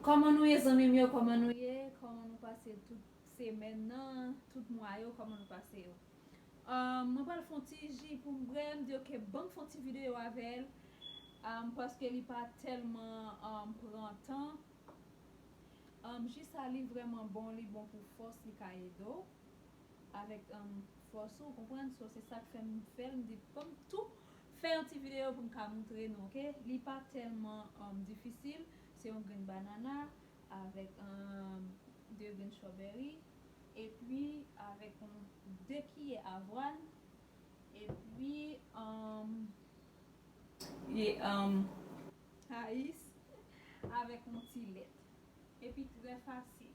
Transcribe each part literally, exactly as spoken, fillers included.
Kòman nou ye, zanmi m yo? Kòman nou ye? Kòman nou pase tout semèn nan, tout mwa yo? Kòman nou pase yo? Um, mwen pral fè yon ti ji pou m bwè. M di, ok, ban m fè yon ti videyo avè l, um, paske li pa tèlman, um, pran tan. Um, ji sa, li vrèman bon, li bon pou fòs, li ka ede w avèk, um, fòs ou, konprann? So, se sa k fè m fè l, m di, ban m tou fè yon ti videyo pou m ka montre nou, ok? Li pa tèlman, um, difisil. Se yon grenn banana avèk, um, de grenn strawberry, epi avèk yon de kiyè avwàn, epi, um, ye, um, ayis avèk yon ti lèt. Epi trè fasil.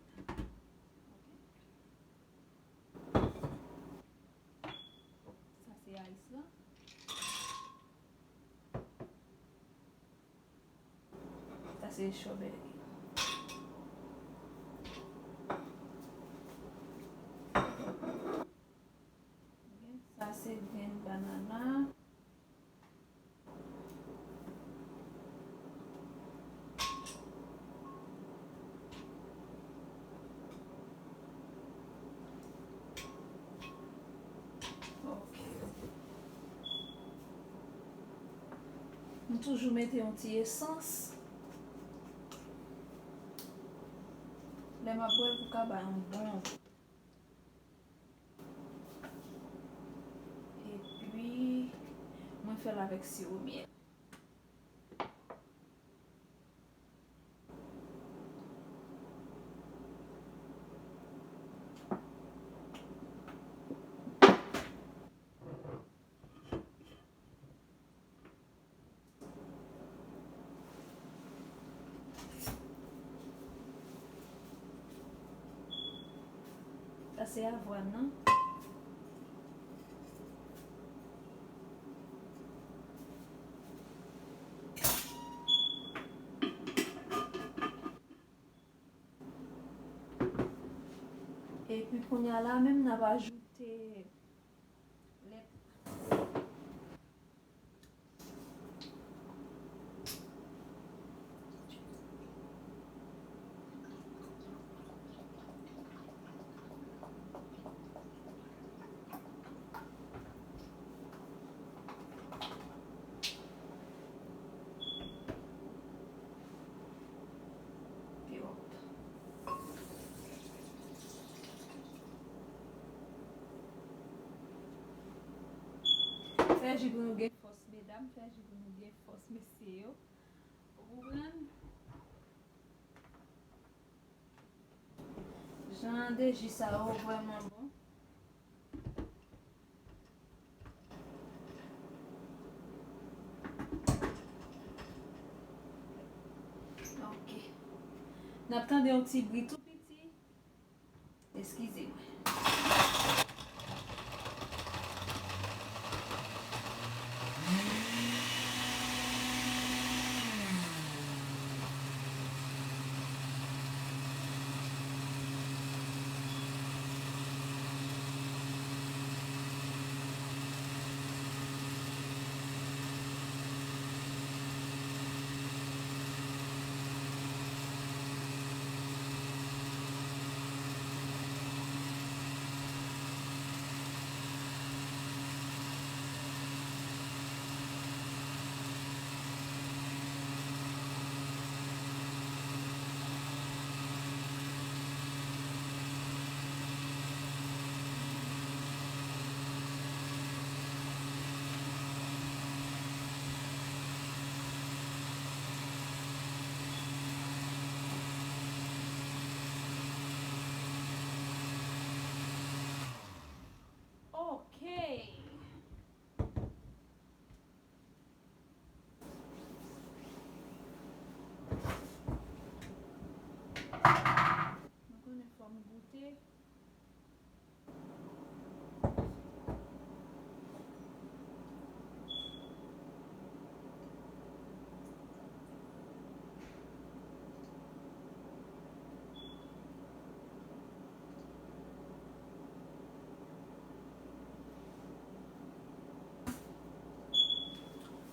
Ok. Sa se ayis lan. Sa se strawberry. Ok, sa se grenn banana. Ok. M toujou mete yon ti esans. Lè m ap bwè l pou ka bay yon bon gou. Epi, mwen fè l avèk siwo myèl. Sa se avwàn nan. Epi kounye a la menm, n ap ajoute lèt. Fè ji pou nou gen fòs, medam. Fè ji pou nou gen fòs, mesye yo. Ou konprann? Jan de ji sa yo vrèman bon. Ok. N ap tande yon ti bri tou piti. Eskize mwen. Ok. Nou konnen fò m goute.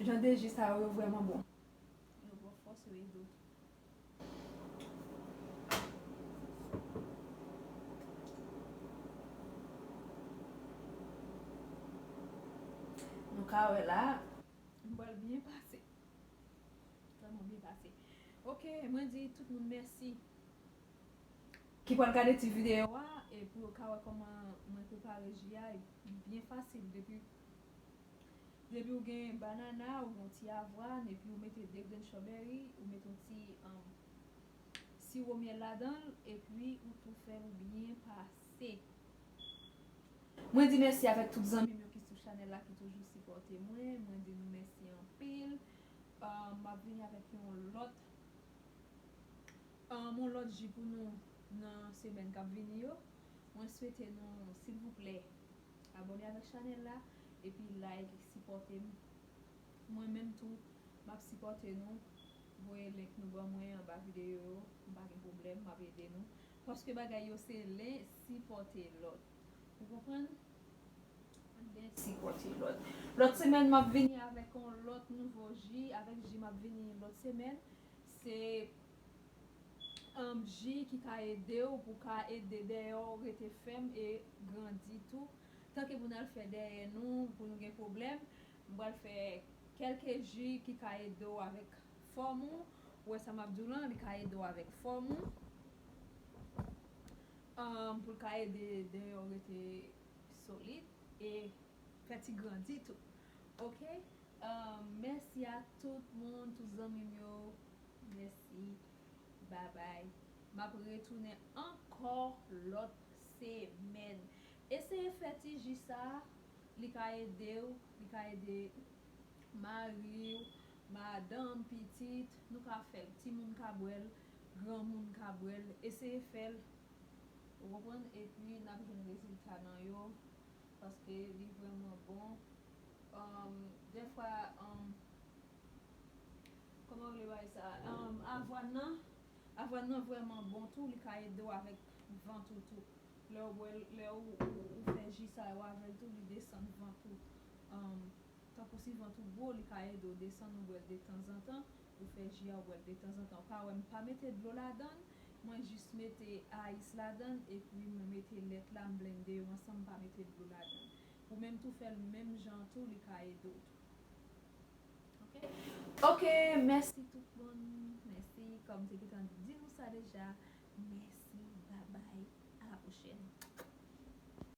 Jan de ji sa yo, yo vrèman bon. Yo bon fòs, yo ede w tou. Ka wè la, m pral byen pase. Vrèman byen pase. Ok, mwen di tout moun mèsi ki pral gade ti videyo a, e pou yo ka wè kòman mwen prepare ji a, byen fasil. Depi, depi ou gen banana, ou gen yon ti avwàn, epi ou mete de grenn strawberry, ou mete yon ti, um, siwo myèl ladan l, epi ou tou fè l byen pase. Mwen di mèsi avèk tout zanmi m yo ki sou chanèl la, ki toujou sipòte mwen. Mwen di nou mèsi anpil. Uh, m ap vini avèk yon lòt, um, yon lòt ji pou nou nan semèn k ap vini yo. Mwen swete nou, silvouplè, abòne avèk chanèl la, epi like, sipòte m. Mwen menm tou, m ap sipòte nou. Voye link nou ban mwen anba videyo yo. M pa gen pwoblèm, m ap ede nou. Paske bagay yo se len sipòte lòt. Ou konprann? Len sipòte lòt. Lòt semèn, m ap vini avèk yon lòt nouvo ji. Avèk ji m ap vini lòt semèn, se, um, ji ki ka ede w, pou ka ede dèyè w rete fèm e grandi tou. Tanke pou n al fè dèyè nou, pou nou gen pwoblèm, m pral fè kèlke ji ki ka ede w avèk fòm ou. Ou wè sa m ap di w lan, li ka ede w avèk fòm ou. Um, pou l ka ede dèyè w rete solid e fè ti grandi tou. Ok? Um, mèsi a tout moun, tout zanmi m yo. Mèsi. Babay. M ap retounen ankò lòt semèn. Eseye fè ti ji sa a, li ka ede w, li ka ede mari w, madanm, pitit, nou ka fè l, timoun ka bwè l, granmoun ka bwè l, eseye fè l, ou konprann, epi n ap jwenn rezilta nan yo, paske li vrèman bon. Um, dèfwa, um, kòman w rele bagay sa? Um, avwàn nan, avwàn nan vrèman bon tou, li ka ede w avèk vant ou tou. Lè w bwè l, lè ou, ou, ou fè ji sa yo avè l tou, li desann vant ou. Um, tankou si vant ou gwo, li ka ede w desann, ou bwè l detanzantan, ou fè ji a, ou bwè l detanzantan. Ou ka wè m pa mete dlo ladan l, mwen jis mete ayis ladan l, epi mwen mete lèt la, m blende yo ansanm, m pa mete dlo ladan l. Ou menm tou fè l menm jan tou, li ka ede w tou. Ok? Ok, mèsi tout moun. Mèsi, kòm m te gentan di nou sa deja. Mèsi, babay, a la pwochèn.